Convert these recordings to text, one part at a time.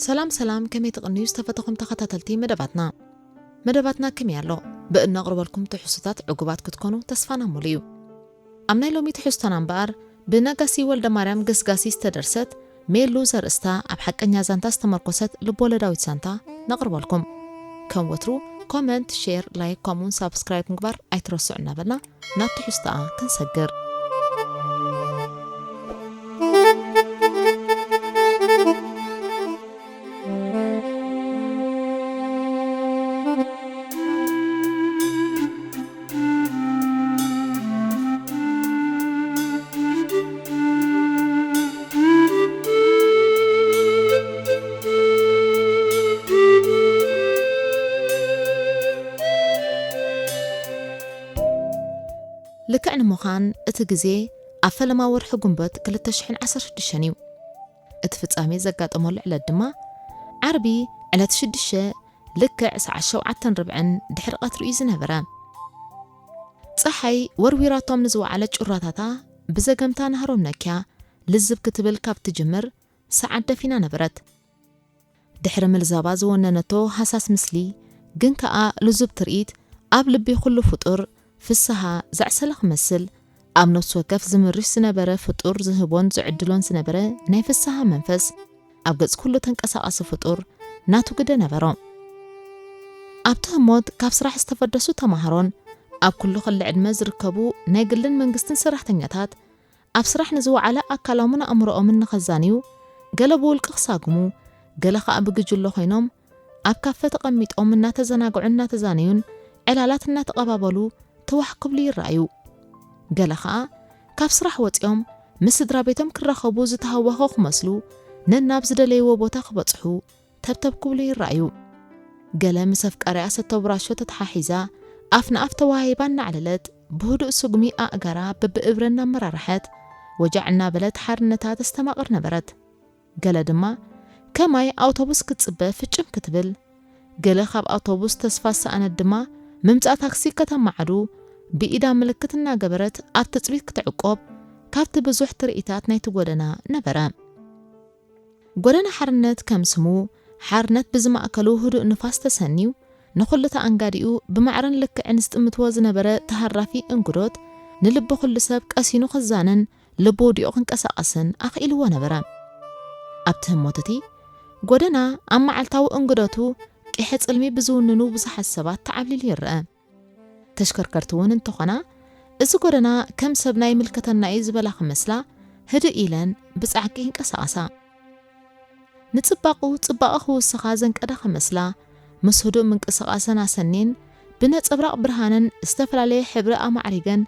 ሰላም ሰላም፣ ከመይ ትቕንዩ ዝተፈተኹም ተኸታተልቲ መደባትና? መደባትና ከመይ ኣሎ? ብእነቕርበልኩም ትሕዝቶታት ዕጉባት ክትኮኑ ተስፋና ሙሉ እዩ። ኣብ ናይ ሎሚ ትሕዝቶና እምበኣር፣ ብነጋሲ ወልደ ማርያም ገስጋሲ ዝተደርሰት ሜሉ ዘርእስታ ኣብ ሓቀኛ ዛንታ ዝተመርኮሰት ልቦለዳዊት ዛንታ ነቕርበልኩም። ከም ወትሩ ኮመንት፣ ሼር፣ ላይክ ከምኡውን ሳብስክራይብ ምግባር ኣይትረስዑ እናበልና ናብ ትሕዝቶኣ ክንሰግር። ልክዕ ንምዃን እቲ ግዜ ኣብ ፈለማ ወርሒ ጉንበት ክልተ ሽሕን ዓሰርተ ሽዱሽተን እዩ። እቲ ፍጻሜ ዘጋጠመሉ ዕለት ድማ ዓርቢ ዕለት ሽዱሽተ ልክዕ ሰዓት ሸውዓተን ርብዕን ድሕሪ ቀትሪ እዩ ዝነበረ። ጸሓይ ወርዊራቶም ንዝወዓለት ጩራታታ ብዘገምታ ናህሮም ነኪያ ልዝብ ክትብል ካብ ትጅምር ሰዓት ደፊና ነበረት። ድሕሪ ምልዛባ ዝወነነቶ ሃሳስ ምስሊ፣ ግን ከኣ ልዙብ ትርኢት፣ ኣብ ልቢ ኩሉ ፍጡር ፍስሃ ዘዕሰለ ክመስል፣ ኣብ ነፍሲ ወከፍ ዝምርሽ ዝነበረ ፍጡር ዝህቦን ዝዕድሎን ዝነበረ ናይ ፍስሃ መንፈስ፣ ኣብ ገጽ ኩሉ ተንቀሳቓሲ ፍጡር ናቱ ግደ ነበሮ። ኣብቲ ህሞት ካብ ስራሕ ዝተፈደሱ ተማሃሮን ኣብ ኩሉ ክሊ ዕድመ ዝርከቡ ናይ ግልን መንግስትን ሰራሕተኛታት፣ ኣብ ስራሕ ንዝወዓለ ኣካሎምን ኣእምሮኦምን ንኸዛንዩ፣ ገለ ብውልቂ ክሳግሙ፣ ገለ ኸኣ ብጉጅሎ ኮይኖም ኣብ ካፈ ተቐሚጦም እናተዘናግዑን እናተዛነዩን ዕላላት እናተቐባበሉ ተዋሕ ክብሉ ይረኣዩ። ገለ ኸኣ ካብ ስራሕ ወጺኦም ምስ ስድራ ቤቶም ክራኸቡ ዝተሃወኹ ክመስሉ፣ ነናብ ዝደለይዎ ቦታ ክበጽሑ ተብተብ ክብሉ ይረኣዩ። ገለ ምስ ኣፍቃሪኣ ሰቶ ብራሾ ተተሓሒዛ፣ ኣፍ ንኣፍ ተወሃሂባ እናዕለለት፣ ብህዱእ ስጉሚ ኣእጋራ በብእብረ እናመራርሐት፣ ወጃዕ እናበለት ሓርነታ ተስተማቕር ነበረት። ገለ ድማ ከማይ ኣውቶቡስ ክትጽበ ፍጭም ክትብል፣ ገለ ካብ ኣውቶቡስ ተስፋ ዝሰኣነት ድማ ምምጻእ ታክሲ ከተማዕዱ ብኢዳ ምልክት እናገበረት ኣብ ትጽቢት ክትዕቆብ ካብቲ ብዙሕ ትርኢታት ናይቲ ጎደና ነበረ። ጎደና ሓርነት ከም ስሙ፣ ሓርነት ብዝማእከሉ ህዱእ ንፋስ ተሰንዩ፣ ንኹሉ ተኣንጋዲኡ ብማዕረን ልክዕን ዝጥምትዎ ዝነበረ ተሃራፊ እንግዶት፣ ንልቢ ኩሉ ሰብ ቀሲኑ ክዛነን ልቡ ወዲኡ ክንቀሳቐስን ኣኽኢልዎ ነበረ። ኣብቲ ህሞት እቲ ጎደና፣ ኣብ መዓልታዊ እንግዶቱ ቂሐ ጽልሚ ብዝውንኑ ብዙሓት ሰባት ተዓብሊሉ ይረአ። ተሽከርከርቲ እውን እንተኾና፣ እዚ ጎደና ከም ሰብ ናይ ምልከተና እዩ ዝበላ ክመስላ፣ ህድእ ኢለን ብጻዕቂ ይንቀሳቐሳ። ንጽባቕኡ ጽባቐ ክውስኻ ዘንቀዳ ክመስላ፣ ምስ ህዱእ ምንቅስቓሰን ኣሰኔን ብነጸብራቕ ብርሃንን ዝተፈላለየ ሕብሪ ኣማዕሪገን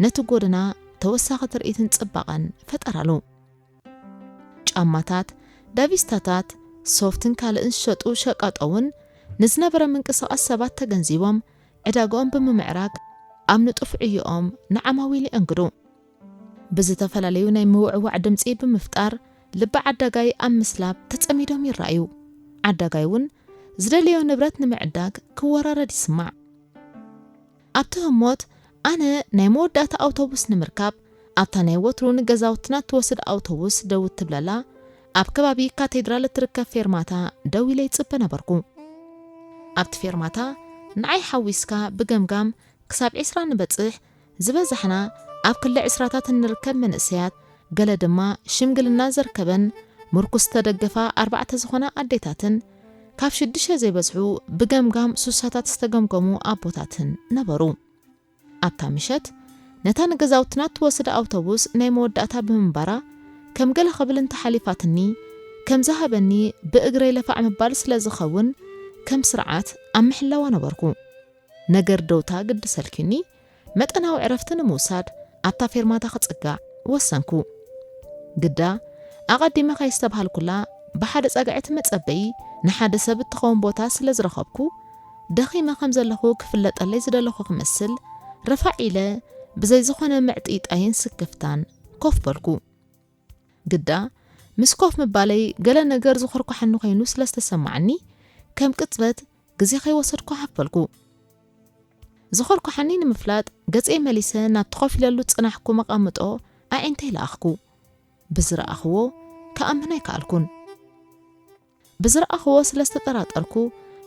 ነቲ ጎደና ተወሳኺ ትርኢትን ጽባቐን ፈጠራሉ። ጫማታት፣ ዳቪስታታት፣ ሶፍትን ካልእን ዝሸጡ ሸቃጦ እውን ንዝነበረ ምንቅስቓስ ሰባት ተገንዚቦም ዕዳግኦም ብምምዕራግ ኣብ ንጡፍ ዕዮኦም ንዓማዊል የእንግዱ። ብዝተፈላለዩ ናይ ምውዕዋዕ ድምጺ ብምፍጣር ልቢ ዓዳጋይ ኣብ ምስላብ ተጸሚዶም ይረኣዩ። ዓዳጋይ እውን ዝደለዮ ንብረት ንምዕዳግ ክወራረድ ይስማዕ። ኣብቲ ህሞት ኣነ ናይ መወዳእታ ኣውቶቡስ ንምርካብ ኣብታ ናይ ወትሩ ንገዛውትና እትወስድ ኣውቶቡስ ደው እትብለላ ኣብ ከባቢ ካቴድራል እትርከብ ፌርማታ ደው ኢለ ይጽበ ነበርኩ። ኣብቲ ፌርማታ ንዓይ ሓዊስካ ብገምጋም ክሳብ ዕስራ ንበጽሕ፣ ዝበዛሕና ኣብ ክሊ ዕስራታት እንርከብ መንእሰያት፣ ገለ ድማ ሽምግልና ዘርከበን ምርኩስ ዝተደገፋ ኣርባዕተ ዝኾና ኣዴታትን ካብ ሽዱሽተ ዘይበዝሑ ብገምጋም ሱሳታት ዝተገምገሙ ኣቦታትን ነበሩ። ኣብታ ምሸት ነታ ንገዛውትና እትወስድ ኣውቶቡስ ናይ መወዳእታ ብምንባራ፣ ከም ገለ ክብል እንተሓሊፋትኒ፣ ከም ዝሃበኒ ብእግረይ ለፋዕ ምባል ስለ ዝኸውን፣ ከም ስርዓት ኣብ ምሕላዋ ነበርኩ። ነገር ደውታ ግዲ ሰልኪኒ፣ መጠናዊ ዕረፍቲ ንምውሳድ ኣብታ ፌርማታ ክጽጋዕ ወሰንኩ። ግዳ፣ ኣቐዲመ ከየስተብሃልኩላ፣ ብሓደ ጸግዒ እቲ መጸበዪ ንሓደ ሰብ እትኸውን ቦታ ስለ ዝረኸብኩ፣ ደኺመ ከም ዘለኹ ክፍለጠለይ ዝደለኹ ክመስል፣ ረፋዕ ኢለ ብዘይ ዝኾነ ምዕጥይጣይን ስክፍታን ኮፍ በልኩ። ግዳ፣ ምስ ኮፍ ምባለይ ገለ ነገር ዝኾርኳሓኒ ኮይኑ ስለ ዝተሰማዓኒ፣ ከም ቅጽበት ግዜ ከይወሰድኩ ሃፍ በልኩ። ዝኾርኳሓኒ ንምፍላጥ፣ ገጸይ መሊሰ ናብቲ ኮፍ ኢለሉ ዝጸናሕኩ መቐምጦ ኣዒንተይ ለኣኽኩ። ብዝረኣኽዎ ክኣምን ኣይከኣልኩን። ብዝረኣኽዎ ስለ ዝተጠራጠርኩ፣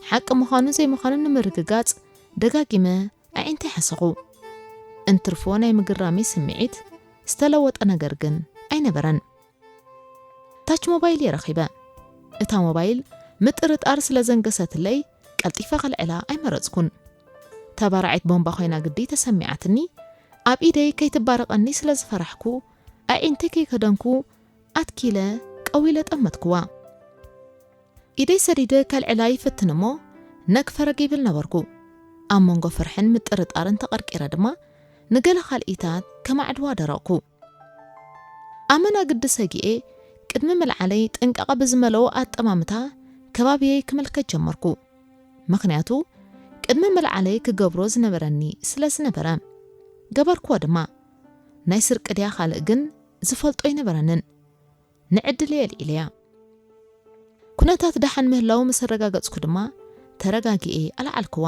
ሓቂ ምዃኑን ዘይምዃኑን ንምርግጋጽ ደጋጊመ ኣዒንተይ ሓሰኹ። እንትርፎ ናይ ምግራመይ ስምዒት ዝተለወጠ ነገር ግን ኣይነበረን። ታች ሞባይል የረኺበ። እታ ሞባይል ምጥርጣር ስለ ዘንገሰትለይ ቀልጢፈ ከልዕላ ኣይመረጽኩን። ተባራዒት ቦምባ ኮይና ግዲ ተሰሚዓትኒ። ኣብ ኢደይ ከይትባረቐኒ ስለ ዝፈራሕኩ ኣዒንተይ ከይከደንኩ ኣትኪለ ቀዊለ ጠመትኩዋ። ኢደይ ሰዲደ ከልዕላ ይፍትን እሞ ነግ ፈረግ ይብል ነበርኩ። ኣብ መንጎ ፍርሕን ምጥርጣርን ተቐርቂረ ድማ ንገለ ካልኢታት ከማዕድዋ ደረቕኩ። ኣመና ግዲ ሰጊኤ ቅድሚ ምልዓለይ ጥንቃቐ ብዝመልኦ ኣጠማምታ ከባቢየይ ክምልከት ጀመርኩ። ምኽንያቱ ቅድሚ ምልዓለይ ክገብሮ ዝነበረኒ ስለ ዝነበረ። ገበርኩዎ ድማ። ናይ ስርቂ ድያ ካልእ ግን ዝፈልጦ ኣይነበረንን። ንዕድለይ ኣልዒለያ። ኩነታት ደሓን ምህላው ምስ ኣረጋገጽኩ ድማ ተረጋጊኤ ኣልዓልክዋ።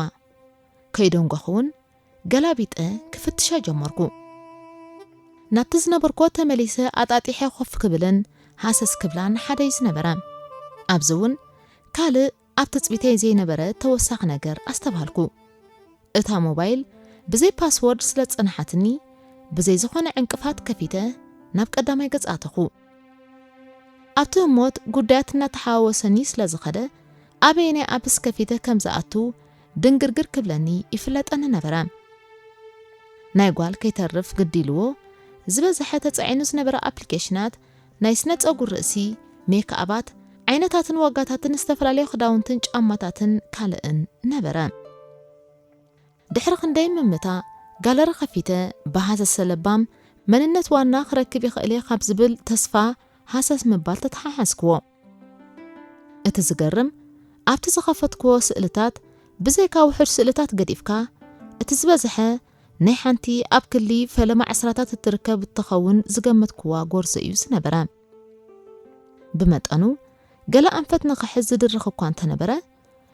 ከይደንጓኹ እውን ገላቢጠ ክፍትሻ ጀመርኩ። ናብቲ ዝነበርኮ ተመሊሰ ኣጣጢሐ ኮፍ ክብልን ሃሰስ ክብላን ሓደይ ዝነበረ። ኣብዚ እውን ካልእ ኣብ ትጽቢተይ ዘይነበረ ተወሳኺ ነገር ኣስተብሃልኩ። እታ ሞባይል ብዘይ ፓስወርድ ስለ ዝጸንሓትኒ፣ ብዘይ ዝኾነ ዕንቅፋት ከፊተ ናብ ቀዳማይ ገጽ ኣተኹ። ኣብቲ ህሞት ጉዳያት እናተሓዋወሰኒ ስለ ዝኸደ፣ ኣበየናይ ኣፕስ ከፊተ ከም ዝኣቱ ድንግርግር ክብለኒ ይፍለጠኒ ነበረ። ናይ ጓል ከይተርፍ ግዲ ኢልዎ፣ ዝበዝሐ ተጻዒኑ ዝነበረ ኣፕሊኬሽናት ናይ ስነ ጸጉር ርእሲ፣ ሜክኣባት፣ ዓይነታትን ዋጋታትን ዝተፈላለዩ ክዳውንትን ጫማታትን ካልእን ነበረ። ድሕሪ ክንደይ ምምታ ጋለሪ ከፊተ ብሃሰስ ለባም መንነት ዋና ክረክብ ይኽእል እየ ካብ ዝብል ተስፋ ሃሰስ ምባል ተተሓሓዝክዎ። እቲ ዝገርም ኣብቲ ዝኸፈትክዎ ስእልታት ብዘይካ ውሑድ ስእልታት ገዲፍካ እቲ ዝበዝሐ ናይ ሓንቲ ኣብ ክሊ ፈለማ ዕስራታት እትርከብ እትኸውን ዝገመትክዋ ጎርዞ እዩ ዝነበረ። ብመጠኑ ገለ ኣንፈት ንኽሕዝ ዝድርኽ እኳ እንተነበረ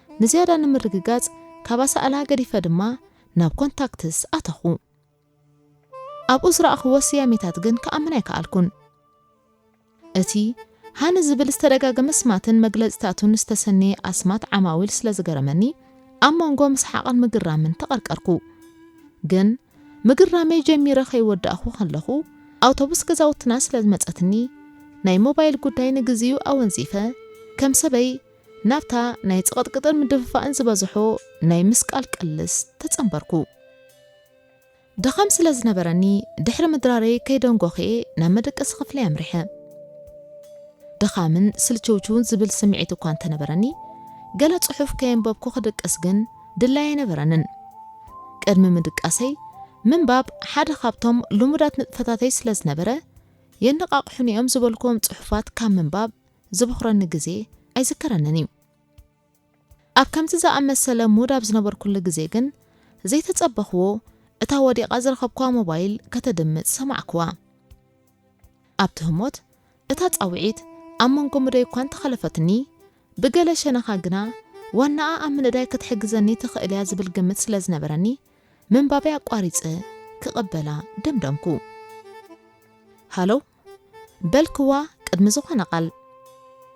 ንዝያዳ ንምርግጋጽ ካብ ኣሳእላ ገዲፈ ድማ ናብ ኮንታክትስ ኣተኹ። ኣብኡ ዝረኣኽዎ ስያሜታት ግን ክኣምን ኣይከኣልኩን። እቲ ሃኒ ዝብል ዝተደጋገመ ስማትን መግለጽታቱን ዝተሰነየ ኣስማት ዓማዊል ስለ ዝገረመኒ ኣብ መንጎ ምስሓቕን ምግርራምን ተቐርቀርኩ። ግን ምግርራመይ ጀሚረ ከይወዳእኹ ከለኹ ኣውቶቡስ ገዛውትና ስለ ዝመጸትኒ ናይ ሞባይል ጉዳይ ንግዚኡ ኣወንዚፈ ከም ሰበይ ናብታ ናይ ጽቕጥቅጥን ምድፍፋእን ዝበዝሖ ናይ ምስቃል ቅልስ ተጸንበርኩ። ድኻም ስለ ዝነበረኒ ድሕሪ ምድራረይ ከይደንጎኸየ ናብ መደቀሲ ክፍለይ ኣምሪሐ። ድኻምን ስልችውችውን ዝብል ስምዒት እኳ እንተነበረኒ ገለ ጽሑፍ ከየንበብኩ ክድቅስ ግን ድላይ ኣይነበረንን። ቅድሚ ምድቃሰይ ምንባብ ሓደ ካብቶም ልሙዳት ንጥፈታተይ ስለ ዝነበረ የነቓቕሑኒ እዮም ዝበልክዎም ጽሑፋት ካብ ምንባብ ዝበኹረኒ ግዜ ኣይዝከረንን እዩ። ኣብ ከምዚ ዝኣመሰለ ሙድ ኣብ ዝነበርኩሉ ግዜ ግን ዘይተጸበኽዎ እታ ወዲቓ ዝረኸብክዋ ሞባይል ከተድምጽ ሰማዕክዋ። ኣብቲ ህሞት እታ ጻውዒት ኣብ መንጎ ሙደይ እኳ እንተኸለፈትኒ ብገለ ሸነኻ ግና ዋናኣ ኣብ ምንዳይ ክትሕግዘኒ ትኽእል እያ ዝብል ግምት ስለ ዝነበረኒ ምንባበይ ኣቋሪጸ ክቕበላ ደምደምኩ። ሃሎ በልክዋ ቅድሚ ዝኾነ ቃል።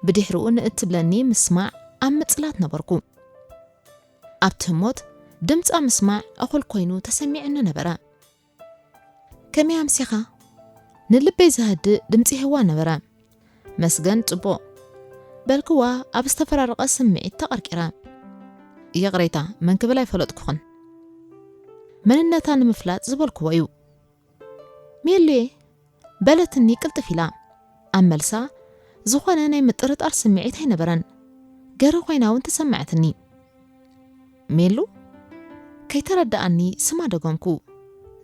ብድሕሪኡ ንእትብለኒ ምስማዕ ኣብ ምጽላት ነበርኩ። ኣብቲ ህሞት ድምጻ ምስማዕ እኹል ኮይኑ ተሰሚዑኒ ነበረ። ከመይ ኣምሲኻ? ንልበይ ዘህድእ ድምጺ ሂዋ ነበረ። መስገን ጽቡቕ። በልክዋ ኣብ ዝተፈራረቐ ስምዒት ተቐርቂረ። ይቕሬታ መን ክብል ኣይፈለጥኩኽን። መንነታ ንምፍላጥ ዝበልክዎ እዩ። ሜሉየ በለትኒ ቅልጥፍ ኢላ። ኣብ መልሳ ዝኾነ ናይ ምጥርጣር ስምዒት ኣይነበረን። ገረ ኮይና እውን ተሰማዕትኒ። ሜሉ ከይተረድኣኒ ስማ ደገምኩ።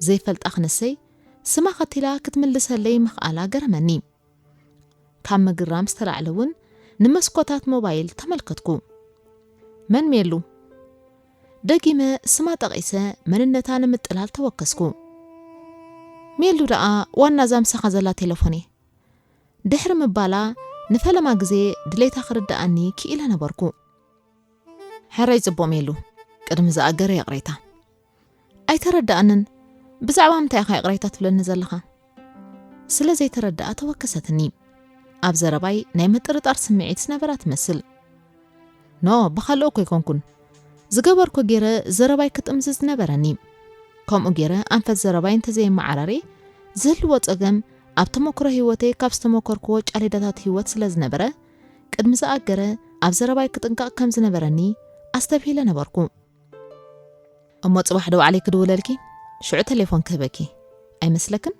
ዘይፈልጣ ክነሰይ ስማ ኸቲላ ክትምልሰለይ ምኽኣላ ገረመኒ። ካብ ምግርራም ዝተላዕለ እውን ንመስኮታት ሞባይል ተመልከትኩ። መን ሜሉ? ደጊመ ስማ ጠቒሰ መንነታ ንምጥላል ተወከስኩ። ሜሉ ደኣ ዋና እዛ ምሳኻ ዘላ ቴለፎን እየ። ድሕሪ ምባላ ንፈለማ ግዜ ድሌታ ክርድኣኒ ክኢለ ነበርኩ። ሕራይ ጽቡቕ ሜሉ፣ ቅድሚ ዝኣገረ ይቕሬታ። ኣይተረድኣንን። ብዛዕባ ምንታይ ኢኻ ይቕሬታ ትብለኒ ዘለኻ? ስለ ዘይተረድኣ ተወከሰትኒ። ኣብ ዘረባይ ናይ ምጥርጣር ስምዒት ዝነበራ ትመስል። ኖ፣ ብኻልእ እኮ ኣይኮንኩን። ዝገበርኩ ገይረ ዘረባይ ክጥምዝዝ ነበረኒ። ከምኡ ገይረ ኣንፈት ዘረባይ እንተዘየመዓራርየ ዝህልዎ ጸገም ኣብ ተመክሮ ህይወተይ ካብ ዝተመከርኩዎ ጫሌዳታት ህይወት ስለ ዝነበረ፣ ቅድሚ ዝኣገረ ኣብ ዘረባይ ክጥንቀቕ ከም ዝነበረኒ ኣስተብሂለ ነበርኩ። እሞ ጽባሕ ዶ ባዕለይ ክድውለልኪ? ሽዑ ቴሌፎን ክህበኪ ኣይመስለክን?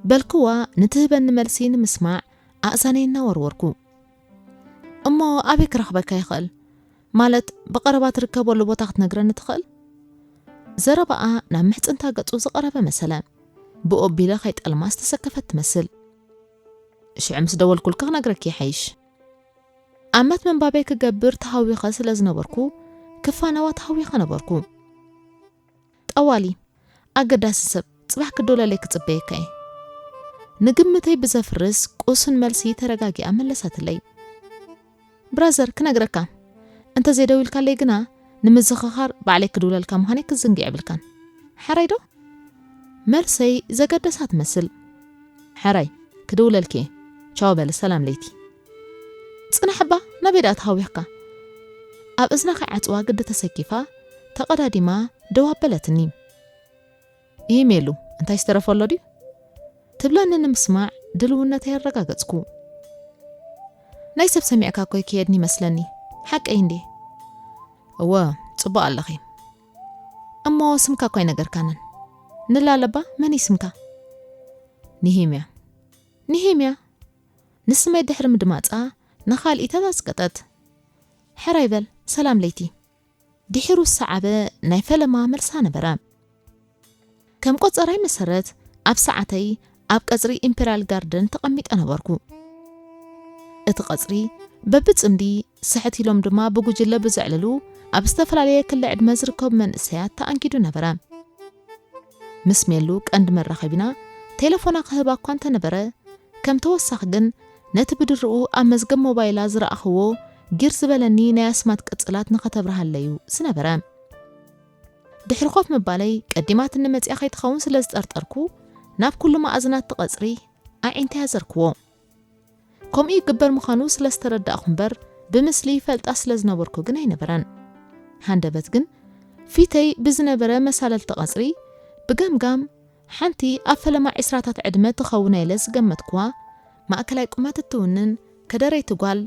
በልክዋ ንትህበኒ መልሲ ንምስማዕ ኣእዛነይ እናወርወርኩ። እሞ ኣበይ ክረኽበካ ይኽእል? ማለት ብቐረባ ትርከበሉ ቦታ ክትነግረኒ ትኽእል? ዘረባኣ ናብ ምሕጽንታ ገጹ ዝቐረበ መሰለ። ብኡ ኣቢለ ከይጠልማ ዝተሰከፈት ትመስል። ሽዑ ምስ ደወልኩልኪ ክነግረኪ ይሓይሽ። ኣመት ምንባበይ ክገብር ተሃዊኸ ስለ ዝነበርኩ ክፋነዋ ተሃዊኸ ነበርኩ። ጠዋሊ፣ ኣገዳሲ ሰብ፣ ጽባሕ ክድውለለይ ክጽበየካ እየ። ንግምተይ ብዘፍርስ ቁሱን መልሲ ተረጋጊኣ መለሰትለይ። ብራዘር፣ ክነግረካ፣ እንተ ዘይደዊልካለይ ግና ንምዝኽኻር ባዕለይ ክድውለልካ ምዃነይ ክትዝንግዕ የብልካን። ሓራይ ዶ? መልሰይ ዘገደሳ ትመስል። ሓራይ፣ ክድውለልኪ እየ። ቻው በሊ፣ ሰላም ለይቲ። ጽናሕ እባ፣ ናበይ ደኣ ተሃዊኽካ? ኣብ እዝና ከይዓጽዋ ግዲ ተሰኪፋ፣ ተቐዳዲማ ደው ኣበለትኒ። ኢሜሉ፣ እንታይ ዝተረፈ ኣሎ ድዩ? ትብለኒ ንምስማዕ ድልውነተይ ኣረጋገጽኩ። ናይ ሰብ ሰሚዕካ እኮ ይክየድኒ ይመስለኒ። ሓቀይ እንዴ? እወ፣ ጽቡቕ ኣለኺ። እሞ ስምካ እኮ ኣይነገርካንን። ንላለባ፣ መን እዩ ስምካ? ንሂምያ። ንሂምያ። ንስመይ ድሕሪ ምድማጻ ንኻልኢታት ኣጽቀጠት። ሕራይ በል፣ ሰላም ለይቲ። ድሒሩ ዝሰዓበ ናይ ፈለማ መልሳ ነበረ። ከም ቆጸራይ መሰረት ኣብ ሰዓተይ ኣብ ቀጽሪ ኢምፔርያል ጋርደን ተቐሚጠ ነበርኩ። እቲ ቀጽሪ በብጽምዲ ስሕት ኢሎም ድማ ብጉጅለ ብዘዕልሉ ኣብ ዝተፈላለየ ክሊ ዕድመ ዝርከቡ መንእሰያት ተኣንጊዱ ነበረ። ምስ ሜሉ ቀንዲ መራኸቢና ቴሌፎና ክህባ እኳ እንተነበረ፣ ከም ተወሳኺ ግን ነቲ ብድርኡ ኣብ መዝገብ ሞባይላ ዝረኣኽዎ ጊር ዝበለኒ ናይ ኣስማት ቅጽላት ንኸተብርሃለዩ ዝነበረ። ድሕሪ ኮፍ ምባለይ ቀዲማትኒ መጺኣ ከይትኸውን ስለ ዝጠርጠርኩ፣ ናብ ኩሉ መኣዝናት እቲ ቀጽሪ ኣዒንተይ ኣዘርክዎ። ከምኡ ይግበር ምዃኑ ስለ ዝተረዳእኹ እምበር፣ ብምስሊ ይፈልጣ ስለ ዝነበርኩ ግን ኣይነበረን። ሃንደበት ግን፣ ፊተይ ብዝነበረ መሳለልቲ ቀጽሪ፣ ብገምጋም ሓንቲ ኣብ ፈለማ ዒስራታት ዕድመ ትኸውን ኢለ ዝገመትኩዋ፣ ማእከላይ ቁመት እትውንን ከደረይቲ ጓል፣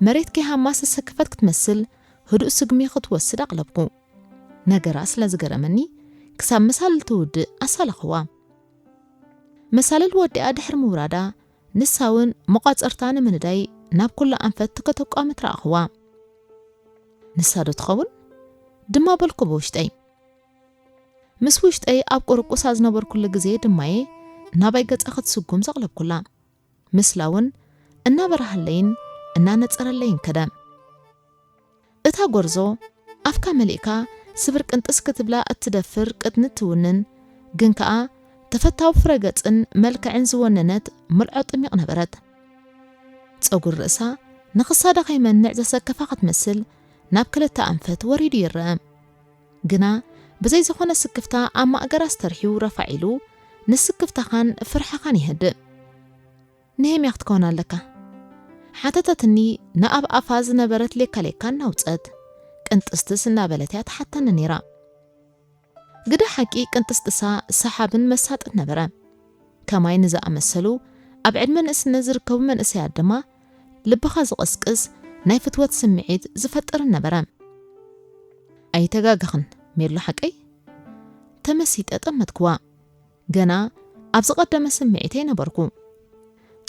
መሬት ከይሃማ ዝተሰከፈት ክትመስል፣ ህዱእ ስጉሚ ክትወስድ ኣቕለብኩ። ነገራ ስለ ዝገረመኒ፣ ክሳብ መሳልል ትውድእ ኣሳለኽዋ። መሳልል ወዲኣ ድሕሪ ምውራዳ፣ ንሳ እውን መቋጸርታ ንምንዳይ ናብ ኩሉ ኣንፈት ትከተቋምት ረኣኽዋ። ንሳ ዶ ትኸውን? ድማ በልኩ ብውሽጠይ። ምስ ውሽጠይ ኣብ ቁርቁሳ ዝነበርኩሉ ግዜ ድማ'የ ናባይ ገጻ ክትስጉም ዘቕለብኩላ። ምስላ እውን እናበራሃለይን እናነጸረለይን ከደ። እታ ጎርዞ ኣፍካ መሊእካ ስብር ቅንጥስ ክትብላ እትደፍር ቅጥኒ ትውንን፣ ግን ከኣ ተፈታዊ ፍረ ገጽን መልክዕን ዝወነነት ምልዖ ጥሚቕ ነበረት። ጸጉሪ ርእሳ ንኽሳዳ ከይመንዕ ዘሰከፋ ክትመስል ናብ ክልተ ኣንፈት ወሪዱ ይረአ። ግና ብዘይ ዝኾነ ስክፍታ ኣብ ማእገራ ዝተርሕዩ ረፋዕ ኢሉ ንስክፍታኻን ፍርሕኻን ይህድእ። ንሄምያ ክትከውን ኣለካ። ሓተተትኒ ንኣብ ኣፋ ዝነበረት ሌካ ሌካ እናውጸት። ቅንጥስትስ እናበለት እያ ትሓተኒ ነይራ። ግደ ሓቂ ቅንጥስጥሳ ሰሓብን መሳጥን ነበረ። ከማይ ንዝኣመሰሉ ኣብ ዕድመ ንእስነት ዝርከቡ መንእሰያት ድማ ልብኻ ዝቕስቅስ ናይ ፍትወት ስምዒት ዝፈጥርን ነበረ። ኣይተጋገኽን ሜሉ ሓቀይ? ተመሲጠ ጠመትክዋ። ገና ኣብ ዝቐደመ ስምዒተይ ነበርኩ።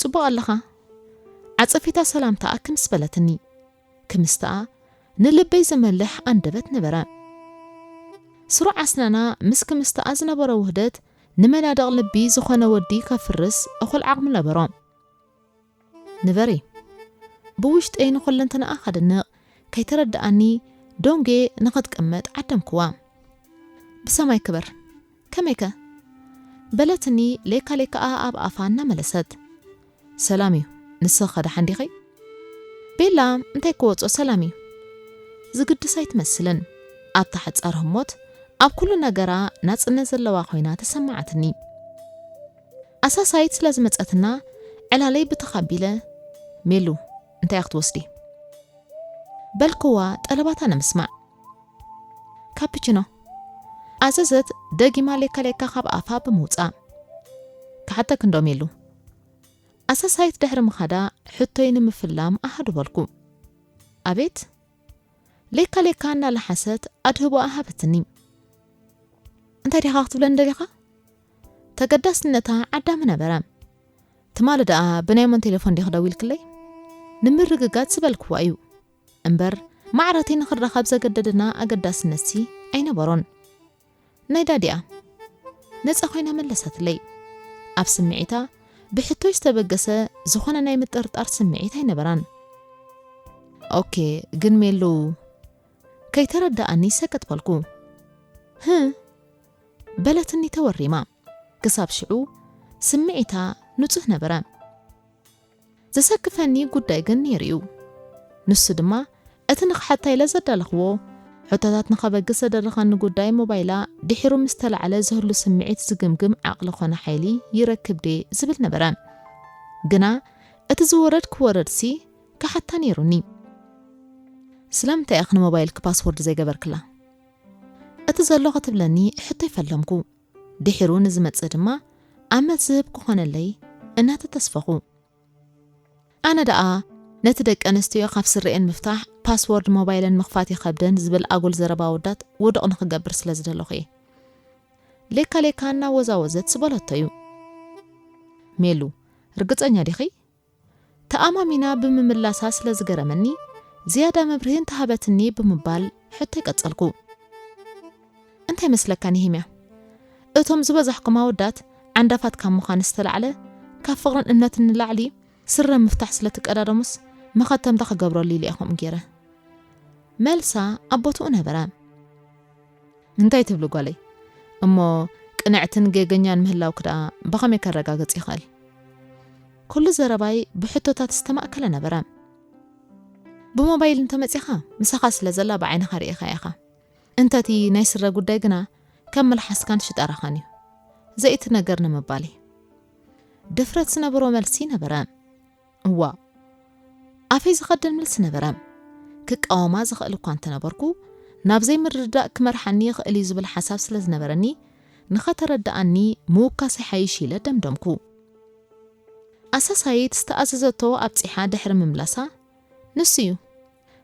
ጽቡቕ ኣለኻ? ዓጸፊታ ሰላምታኣ ክምስ በለትኒ። ክምስተኣ ንልበይ ዝመልሕ ኣንደበት ነበረ። ስሩዕ ኣስናና ምስ ክምስተኣ ዝነበሮ ውህደት ንመናድቕ ልቢ ዝኾነ ወዲ ከፍርስ እኹል ዓቕሚ ነበሮ። ንበሪ፣ ብውሽጠይ ንኹለንተናኣ ከድንቕ ከይተረድኣኒ ዶንጌ ንኽትቅመጥ ዓደምክዋ። ብሰማይ ክበር፣ ከመይከ? በለትኒ ሌካ ሌካኣ ኣብ ኣፋ እናመለሰት። ሰላም እዩ፣ ንስኺ ከ ደሓን ዲኺ? ቤላ እንታይ ክወጾ ሰላም እዩ። ዝግድስ ኣይትመስልን። ኣብታ ሓጻር ህሞት ኣብ ኩሉ ነገራ ናጽነት ዘለዋ ኮይና ተሰማዓትኒ። ኣሳሳይት ስለ ዝመጸትና ዕላለይ ብተኻቢለ፣ ሜሉ እንታይ ክትወስዲ? በልክዋ፣ ጠለባታ ንምስማዕ። ካፕችኖ፣ ኣዘዘት ደጊማ ሌካ ሌካ ካብ ኣፋ ብምውጻእ። ክሓተክ እንዶ ሜሉ። ኣሳሳይት ድሕሪ ምኻዳ ሕቶይ ንምፍላም ኣሃዱ በልኩ። ኣቤት? ሌካ ሌካ እናለሓሰት ኣድህቦኣ ሃበትኒ። እንታይ ዲኻ ክትብለኒ ደሊኻ? ተገዳስነታ ዓዳሚ ነበረ። ትማሊ ደኣ ብናይ መን ቴሌፎን ዲኺ ደዊልክለይ? ንምርግጋጽ ዝበልክዋ እዩ። እምበር ማዕረቲ ንኽራኸብ ዘገደደና ኣገዳስነትሲ ኣይነበሮን። ናይ ዳዲኣ ነጻ ኮይና መለሰትለይ። ኣብ ስምዒታ ብሕቶይ ዝተበገሰ ዝኾነ ናይ ምጥርጣር ስምዒት ኣይነበራን። ኦኬ፣ ግን ሜሉ ከይተረዳኣኒ ሰቀጥ በልኩ። ህ በለትኒ ተወሪማ። ክሳብ ሽዑ ስምዒታ ንጹህ ነበረ። ዘሰክፈኒ ጉዳይ ግን ነይሩ እዩ። ንሱ ድማ እቲ ንኽሓታ ኢለ ዘዳለኽዎ፣ ሕቶታት ንኸበግስ ዘደረኸኒ ጉዳይ ሞባይላ ድሒሩ ምስ ተላዕለ ዝህሉ ስምዒት ዝግምግም ዓቕሊ ኾነ ሓይሊ ይረክብ ድየ ዝብል ነበረ። ግና እቲ ዝወረድ ክወረድሲ ክሓታ ነይሩኒ። ስለምንታይ ኢኺ ንሞባይልኪ ፓስወርድ ዘይገበርክላ? እቲ ዘሎ ክትብለኒ ሕቶይ ፈለምኩ። ድሒሩ ንዝመጽእ ድማ ኣመት ዝህብ ክኾነለይ እናተተስፈኹ። ኣነ ደኣ ነቲ ደቂ ኣንስትዮ ካብ ስረኤን ምፍታሕ ፓስወርድ ሞባይለን ምኽፋት ይኸብደን ዝብል ኣጉል ዘረባ ኣወዳት ውዱቕ ንኽገብር ስለ ዝደለኹ እየ። ሌካ ሌካ እናወዛወዘት ዝበለቶ እዩ። ሜሉ፣ ርግጸኛ ዲኺ? ተኣማሚና ብምምላሳ ስለ ዝገረመኒ፣ ዝያዳ መብርሂ እንተሃበትኒ ብምባል ሕቶይ ቀጸልኩ። እንታይ መስለካ ነሂምያ? እቶም ዝበዛሕኩም ኣወዳት ዓንዳፋት ካብ ምዃን ዝተላዕለ፣ ካብ ፍቕርን እምነትን ንላዕሊ ስረ ምፍታሕ ስለ ትቀዳደሙስ፣ መኸተምታ ክገብረሉ ኢለ እየ ከምኡ ገይረ። መልሳ ኣብ ቦትኡ ነበረ። እንታይ ትብሊ ጓለይ? እሞ ቅንዕትን ጌገኛን ምህላውኪ ደኣ ብኸመይ ከረጋግጽ ይኽእል? ኩሉ ዘረባይ ብሕቶታት ዝተማእከለ ነበረ። ብሞባይል እንተመጺኻ፣ ምሳኻ ስለ ዘላ ብዓይንኻ ርኢኻያ ኢኻ። እንተቲ ናይ ስረ ጉዳይ ግና ከም መልሓስካን ሽጣራኻን እዩ። ዘኢትነገር ንምባል እዩ። ድፍረት ዝነበሮ መልሲ ነበረ። እዋ፣ ኣፈይ ዝኸደን መልሲ ነበረ። ክቃወማ ዝኽእል እኳ እንተነበርኩ፣ ናብ ዘይምርድዳእ ክመርሓኒ ይኽእል እዩ ዝብል ሓሳብ ስለ ዝነበረኒ፣ ንኸተረድኣኒ ምውካስ ይሓይሽ ኢለ ደምደምኩ። ኣሳሳይት ዝተኣዘዘቶ ኣብጺሓ ድሕሪ ምምላሳ፣ ንሱ እዩ።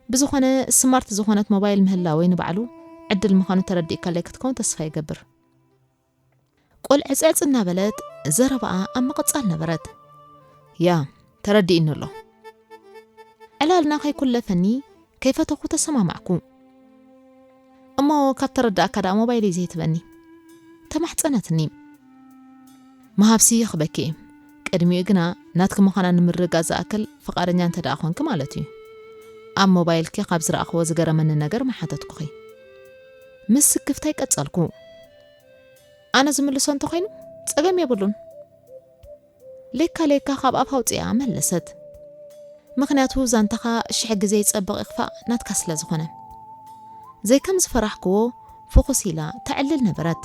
ብዝኾነ ስማርት ዝኾነት ሞባይል ምህላወይ ንባዕሉ ዕድል ምዃኑ ተረዲእካለይ ክትከውን ተስፋ ይገብር። ቆልዕጽዕጽ እናበለት ዘረባኣ ኣብ ምቕጻል ነበረት። ያ፣ ተረዲእኒ ኣሎ። ዕላልና ከይኩለፈኒ ከይፈተኹ ተሰማማዕኩ። እሞ ካብ ተረዳእካ ደኣ ሞባይለይ ዘይትበኒ? ተማሕጸነትኒ። መሃብሲ ይኽበኪ እየ። ቅድሚኡ ግና ናትኪ ምዃና ንምርግጋጽ ዝኣክል ፍቓደኛ እንተ ደኣ ኾንኪ ማለት እዩ። ኣብ ሞባይልኪ ካብ ዝረኣኽዎ ዝገረመኒ ነገር ምሓተትኩኺ። ምስ ስክፍታይ ቀጸልኩ። ኣነ ዝምልሶ እንተኾይኑ ጸገም የብሉን። ሌካ ሌካ ካብ ኣፋ ኣውጺኣ መለሰት። ምኽንያቱ ዛንታኻ ሽሕ ግዜ ይጸብቕ ይኽፋእ ናትካ ስለ ዝኾነ። ዘይከም ዝፈራሕክዎ ፍኹስ ኢላ ተዕልል ነበረት።